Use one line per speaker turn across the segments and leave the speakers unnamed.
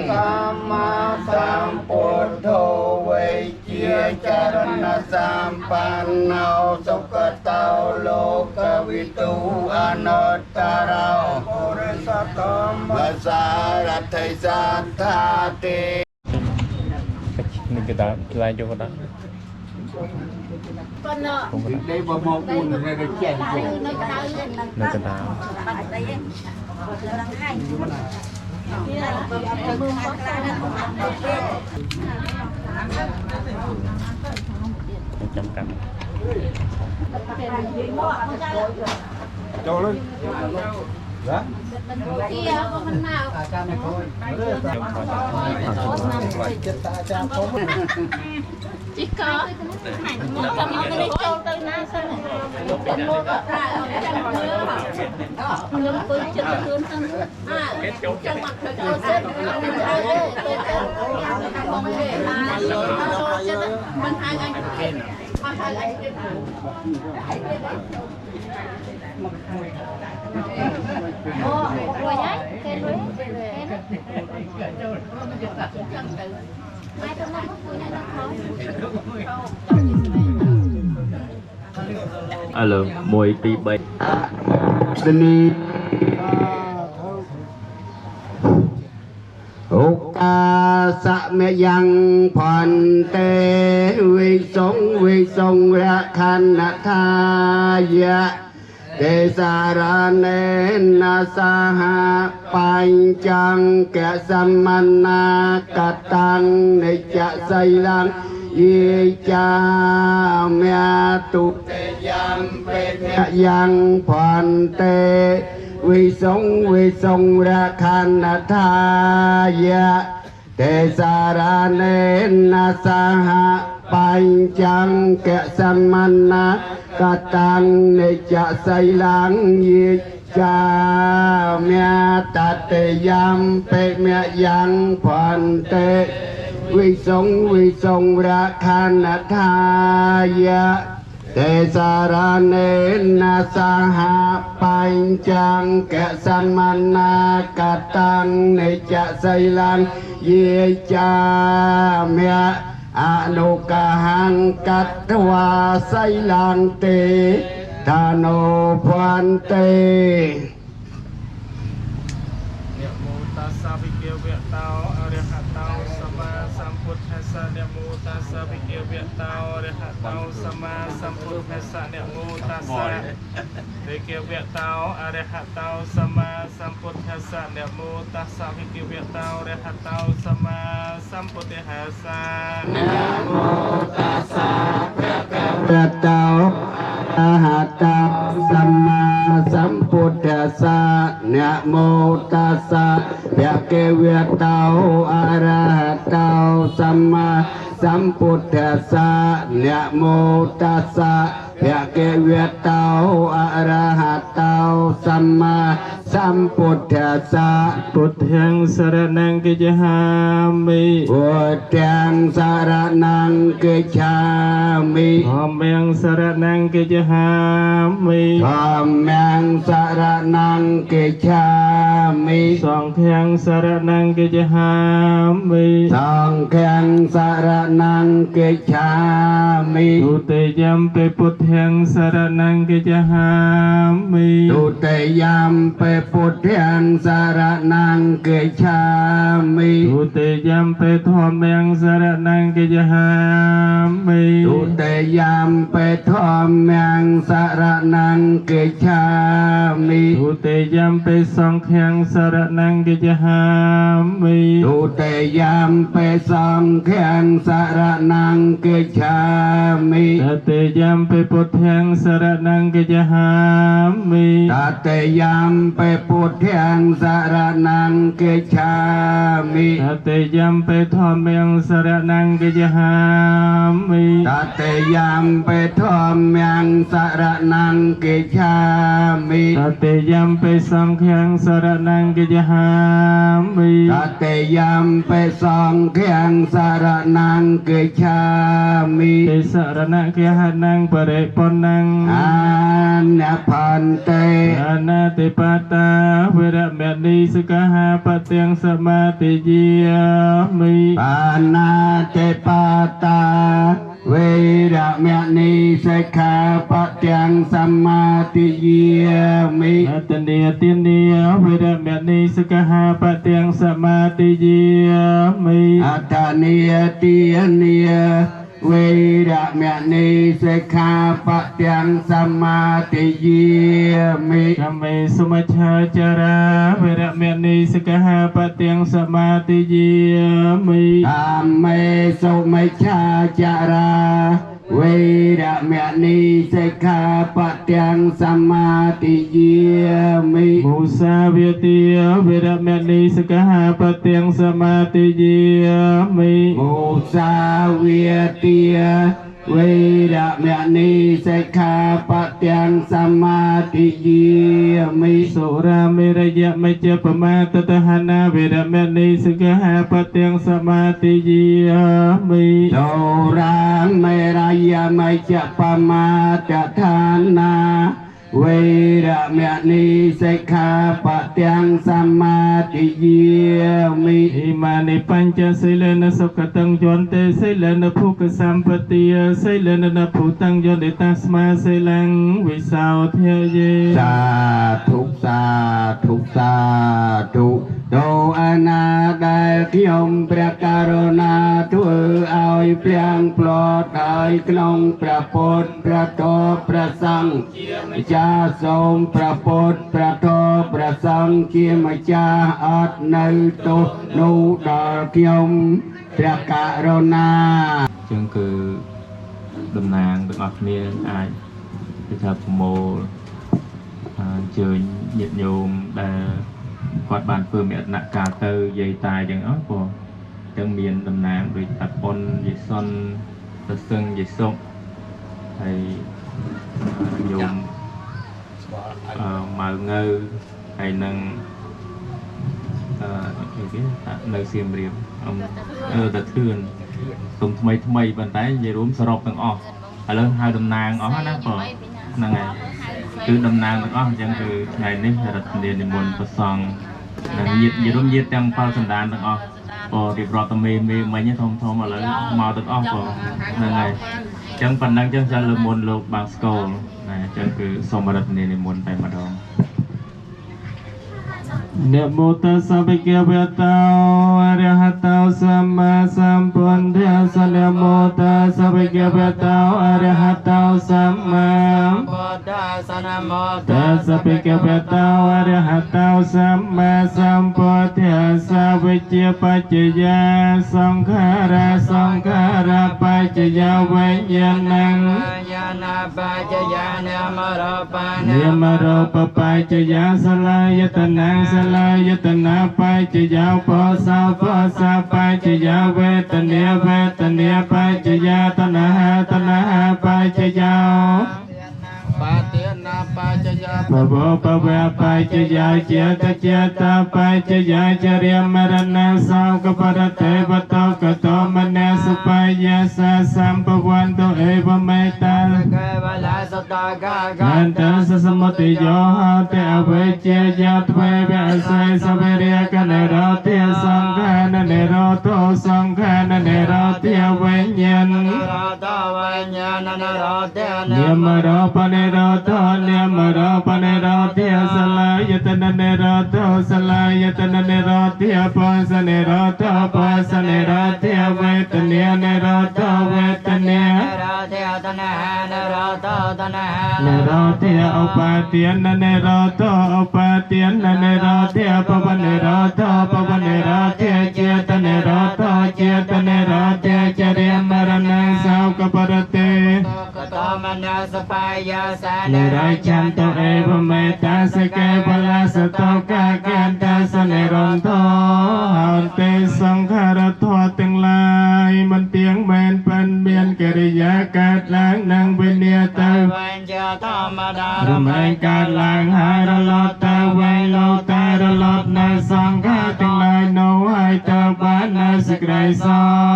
សម្មាសម្ពុទ្ធោវេជាចរណសម្បណ្ណោសុគតោលោកវិទូអនុត្តរោពុរិសធម្មសារថិសន្តាតិ
នេះកដាឡាយយកកដា
ប៉ុន្តែ
នេះបើមក4នេះទៅចេះយក
នៅក្តៅ
នៅកដា
បាត់អីហ្នឹងហើយ
ចាំកាត់
ចូលលើណា
គៀក៏មិនមក
អាចារ្យមិនខូច
ខ្ញុំថត
ចិត្តតាអាចារ្យធំ
ជីកចាំមកនេះចូលទៅណាសិនមកចាំមើលខ្ញុំពើចិត្តខ្លួនសិនអើចាំមកចូលសិនមិនឲ្យទេទៅទៅមកទេចូលចិត្តមិនហៅអញអត់ហៅអញអូរួចហើយគេរួចគេម៉ែទៅមកគួយនៅខោ
ឥឡូវ1 2 3
ទនីឧកាសមយ៉ាងផន្តេវិសងវិសងរខណ្ឌថាយៈទេសារណេនសហបញ្ចង្កសមនាកតាំងនិច្ចសីលੰយេចាមតុទេយំពេយ៉ាងផន្តេវិសងវិសងរខណ្ឌថាយៈទេសារណេនសហបញ្ចង្កសមនាកតាំងនិច្ចសីលੰយេចាមតតិយំពេមយ៉ាងផន្តេវិសងវិសងរខណ្ឌថាយៈទេសារណេនសហបញ្ចង្កសមនាកតាំងនិច្ចសីលੰយេចាមៈអនុកហង្កតវាសីលੰទេឋានោភន្ទេ
នមោតាសៈវិគវៈតោអរហតោសម្មាសម្ពុទ្ធស្សៈនមោតាសៈវិគវៈតោអរហតោសម្មាសម្ពុទ្ធស្សៈនមោតាសៈវិគវៈតោអរហតោសម្មាសម្ពុទ្ធស្សៈនមោតាសៈវិគវៈតោអរហតោសម្មាសម្ពុទ្ធស្សៈ
តតោអហតោសម្មាសម្ពុទ្ធស្សៈនមោតាសៈភគវៈតោអរហតោសម្មាសម្ពុទ្ធស្សៈនមោតាសៈភគវៈតោអរហតោសម្មាសម្ពុទ្ធស្សៈ
ពុទ្ធាំសរណង្កិច្ហាមិ
ពុទ្ធាំសរណង្កិច្ឆាមិ
ធម្មំសរណង្កិច្ហាមិ
ធម្មំសរណង្កិច្ឆាមិ
សង្ឃំសរណង្កិច្ហាមិ
សង្ឃំសរណង្កិច្ឆាមិ
ទុតិយំពិពុទ្ធាំសរណង្កិច្ហាមិ
ទុតិយំពិពុទ្ធាំសរណង្កិច្ឆាមិ
ទុតិយំពិធម្មំសរណង្កិច្ហាមិ
ទុតិយំពិធម្មំសរណង្កិច្ឆាមិ
ទុតិយំពិសង្ឃំសរណង្កិច្ហាមិ
ទុតិយំពិសង្ឃំសរណង្កិច្ឆាមិ
តតិយំពិពុទ្ធាំសរណង្កិច្ហាមិ
តតិយំពិពុទ្ធាំសរណង្កិច្ឆាមិ
តតិយំពិធម្មំសរណង្កិច្ហាមិ
តតិយំពិធម្មំសរណង្កិច្ឆាមិ
តតិយំពិសង្ឃំសរណង្កិច្ហាមិ
តតិយំពិសង្ឃំសរណង្កិច្ឆាមិ
តិសរណគហណੰបរិ រិប៉ុណ្ណឹង
អានផន្តេ
អនាតិបតាវេរមណីសុខហាបទាំងសមាទិយាមិ
បាណាតិបតាវេរមណីសិក្ខាបទាំងសមាទិយាមិ
អតនីទានាវេរមណីសុខហាបទាំងសមាទិយាមិ
អតនីទានាវេរមណីសិក្ខាបទាំងសមាទិយាមិ
កមេសុមច្ឆាចារាវេរមណីសុខហាបទាំងសមាទិយាមិ
កាមេសុមច្ឆាចារាវេរមណីសិក្ខាបទាំងសមាទិយាមិ
មុសាវេទាវេរមណីសុខហាបទាំងសមាទិយាមិ
មុសាវេទាវេរមណីសិក្ខាបទាំងសមាទិយាមិ
សុរាមេរយមជ្ជបមាតតហនាវេរមណីសុខហាបទាំងសមាទិយាមិ
សុរាមេរយមជ្ជបមាតឋានាវេរមណីសិក្ខាបទាំងសមាទិយាមិ
ဣမာនិបញ្ចសិលេនសុគតੰយន្តេសិលេនភុកសម្បតិសិលេនភូតੰយន្តេតាស្មាសិលੰវិសោធយេ
សាធុសាធុសាធុដូអនាដែលខ្ញុំព្រះករុណាធ្វើឲ្យព្រាងផ្លោតហើយក្នុងព្រះពុទ្ធព្រះធម៌ព្រះសង្ឃម្ចាស់សូមព្រះពុទ្ធព្រះធម៌ព្រះសង្ឃជាម្ចាស់អត់នៅទោសនោះដល់ខ្ញុំព្រះករុណា
ចឹងគឺតំណាងទាំងអស់គ្នាអាចគេថាប្រមូលអញ្ជើញញាតិញោមដែលគាត់បានធ្វើមរណកាលទៅយាយតាចឹងអស់ព្រោះចឹងមានតំណាងដូចតាប៉ុនយាយសុនតាសឹងយាយសុកហើយញោមម៉ៅងើហើយនឹងអីគេនៅសៀមរាបតាធឿនទុំថ្មីថ្មីប៉ុន្តែនិយាយរួមសរុបទាំងអស់ឥឡូវហៅតំណាងអស់ណាបងហ្នឹងហើយគឺតំណាងទាំងអស់អញ្ចឹងគឺថ្ងៃនេះរដ្ឋនានិមន្តប្រសង់និងញាតិរួមញាតិទាំងផលសន្តានទាំងអស់បងរៀបរាប់តមេមេមិញធំធំឥឡូវមកទាំងអស់បងហ្នឹងហើយអញ្ចឹងប៉ុណ្ណឹងអញ្ចឹងចាលើមុនលោកបាងស្កូលណាអញ្ចឹងគឺសូមរដ្ឋនានិមន្តតែម្ដង
នមោតស្សៈភិក្ខវតោអរហតោសម្មាសម្ពុទ្ធស្សៈនមោតស្សៈភិក្ខវតោអរហតោសម្មា
ពុទ្ធស្សៈនមោ
តស្សៈភិក្ខវតោអរហតោសម្មាសម្ពុទ្ធស្សៈវិជ្ជាបច្ចយាសង្ខារាសង្ខារាបច្ចយាវិញ្ញាណੰ
យានាបច្ចយានាមរោបា
នាមរោបបច្ចយាសលាយតនំសលាយតនាបច្ចយាបោសោបោសាបច្ចយាវេទនាវេទនាបច្ចយាតនហាតនហាបច្ចយា
បាទេនាបច្ចយា
ភវភវបច្ចយាចេតចេតបច្ចយាចរិយមរណសោកបរតេវតោកតោមនសុបាយសាសម្ភវន្តអេវមេតល
កេវលាសតកា
កន្តសសមុតិយោហតអវេជាយទ្វេវសេសវេរិយកនរតិសង្ខាននិរោធសង្ខាននិរោធវិញ្ញាណ
រតវិញ្ញាណនរោទ
និមរោបនិរោធនិមរោបនិរោធសលាយតននិរោធសលាយតននិរោធបសនិរោធបសនិរោធវេទនានិរោធវេទនា
រោទតនហានរោទតនហា
និរោធឧបាទាននិរោធឧបាទាននិរោធពវនិរោធពវនិរោធចេតនិរោធចេតនិរោធចរិយមរណសោកបរតេ
កតមនសបាយសា
និរយចន្តអេវមេតាសកេវលសតោកាកន្តសនិរន្តោហន្តិសង្ខារធម៌ទាំងឡាយមិនទៀងមែនប៉ិនមានកិរិយាកើតឡើងនឹងវិនិច្ឆ័យទៅ
វិញ្ញធម្មតា
រមែងកើតឡើងហើយរលត់ទៅវិញលោកតែរលត់នៅសង្ខារទាំងឡាយនោះហើយទៅបាននៅសេចក្តីស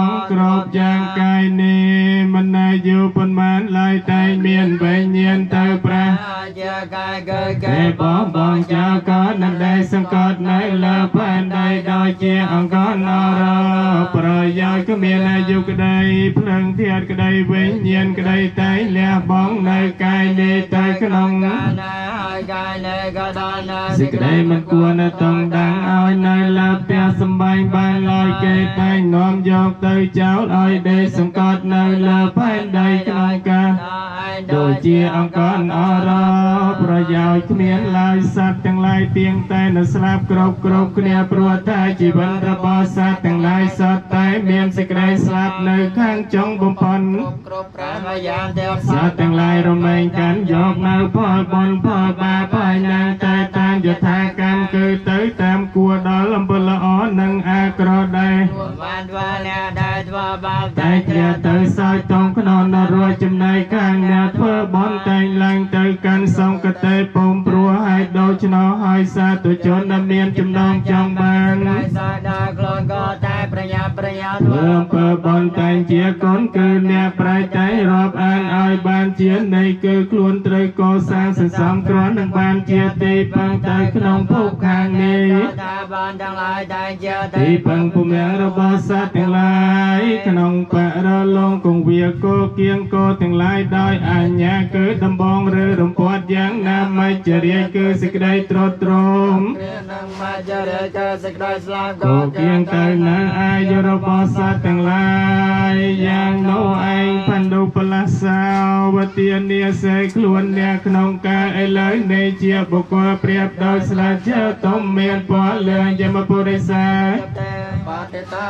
ងគ្រប់យ៉ាងកាយនេះមិនណែយូរប៉ុន្មានឡើយតែមាន នរប្រយោជន៍គ្មានអាយុក្តីភ្លើងធាតុក្តីវិញ្ញាណក្តីតែលះបង់នៅកាយនេះទៅក្នុងសេចក្តីមិនគួរនៅតងដាំងឲ្យនៅលើផ្ទះសម្បែងបានឡើយគេតែងនាំយកទៅចោលឲ្យដេកសង្កត់នៅលើផែនដីក្នុងកាលដូចជាអង្គនអរប្រយោជន៍គ្មានឡើយសត្វទាំងឡាយទៀងតែនៅស្លាប់គ្រប់គ្រប់គ្នាព្រោះតែជីវិតរបស់សត្វទាំងឡាយសត្វតែមានសេចក្តីស្លាប់នៅខាងចុងបំផុតសត្វទាំងឡាយរមែងកាន់យកនៅផលបុណ្យផលបាបហើយនឹងតែតាមយថាកម្មគឺទៅតាមគួរដល់អំពើល្អនិងអាក្រក់ដែរតែជាទៅសោយតងក្នុងនរោចំណែកខាងអ្នកធ្វើបុណ្យតែងឡើងទៅកាន់សង្កតិភូមិព្រោះហេតុដូច្នោះហើយសាធុជនដែលមានចំណងចង់បានធ្វើអំពើបុណ្យតែងជាគុណគឺអ្នកប្រាជ្ញតែរាប់អានឲ្យបានជានៃគឺខ្លួនត្រូវកសាងសន្សំគ្រាន់នឹងបានជាទីពឹងទៅក្នុងភពខាងនេះទីពឹងពុំយ៉ាងរបស់សត្វទាំងឡាយក្នុងបរលងគង្វាគោគៀងគោទាំងឡាយដោយអញ្ញាគឺដំបងឬរំពាត់យ៉ាងណាមច្ចរិយគឺសេចក្តីទ្រទ្រង់គោគៀងទៅនៅអាយុរបស់សត្វទាំងឡាយយ៉ាងនោះឯងផណ្ឌុបលាសាវទានាសេខ្លួនអ្នកក្នុងកាលឥឡូវនេះជាបុគ្គលប្រៀបដោយស្លាជើទុំមានពណ៌លឿងយមពុរិសា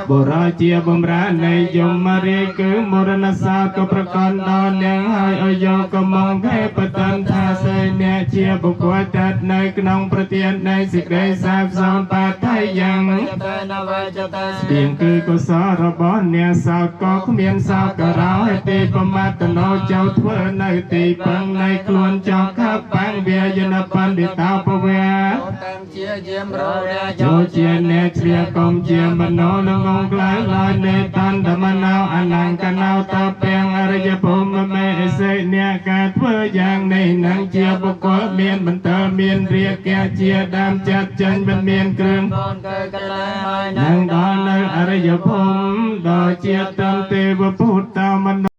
បុរសជាបំរើនៃយមរាជគឺមរណសោតក៏ប្រកបដល់អ្នកហើយឲ្យយកកំងខេបតន្ថាសេអ្នកជាបុគ្គលតាត់នៅក្នុងប្រទាននៃសេចក្តីសាបសូន្យបាថៃយ៉ាងស្បៀងគឺកុសលរបស់អ្នកសោតក៏គ្មានសោតក៏រោហេតុប្រមាទណោចូលធ្វើនៅទីពឹងនៃខ្លួនចោខបាំងវាយនបណ្ឌិតោពវៈចូលជាអ្នកជ្រាកុំជាមโนនងងក្លែងឡើយនេតន្តមណោអនង្គណោតពាំងអរិយភូមិមេសេអ្នកការធ្វើយ៉ាងនេះនឹងជាបុគ្គលមានបន្តមានរាគៈជាដើមចាត់ចេញមិនមានគ្រឿងនឹងដល់នៅអរិយភូមិដល់ជាតន្ទេវពុទ្ធោមនោ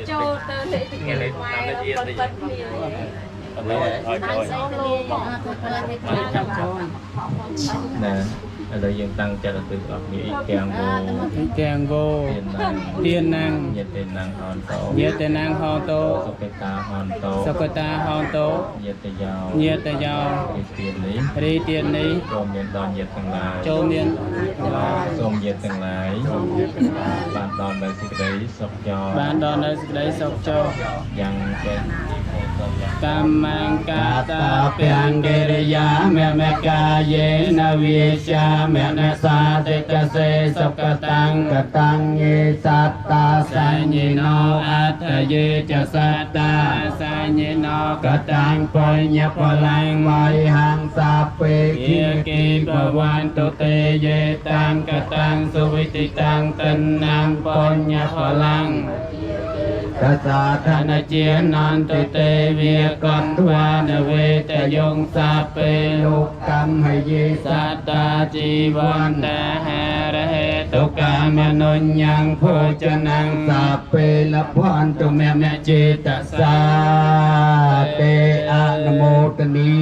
ចូលទៅលេខ
ថ្ងៃតាមละเอียดតិចណាឥឡូវយើងតាំងចិត្តទៅអស់គ្នាអ៊ីទាំងវោ
អ៊ីទាំងវោទានំ
យេតេនំហន្តោ
យេតេនំហន្តោ
សុគតាហន្តោ
សុគតាហន្តោ
យេតយោ
យេតយោ
រីទាននេះ
រីទាននេះ
ចូលមានដល់ញាតិទាំងឡាយ
ចូលមាន
សូមញាតិទាំងឡាយបានដល់នៅសេចក្តីសុខចោ
បានដល់នៅសេចក្តីសុខចោ
យ៉ាងចេះ
កម្មង្កាតាពាំងកិរិយាមមកាយេនវិជាមនសាតិកសេសុកតាំង
កតាំងយេសត្តា
សញ្ញិណោអត្តយេចសត្តាសញ្ញិណោកតាំងបញ្ញបលាំង
វៃហੰសាពេ
គិគិបវន្តុទេយេតាំងកតាំងសុវិតិតាំងតិណាំបញ្ញបលាំង
កសា
ធនជានន្តទេវិកន្ទ្វានវេតយងសាពេ
លោកកម្មហយេ
សត្តាជីវន្តាហារហេតុកាមនុញ្ញងភោចនំ
សាពេលភន្តុមមចេតសាទេអនុមោទនី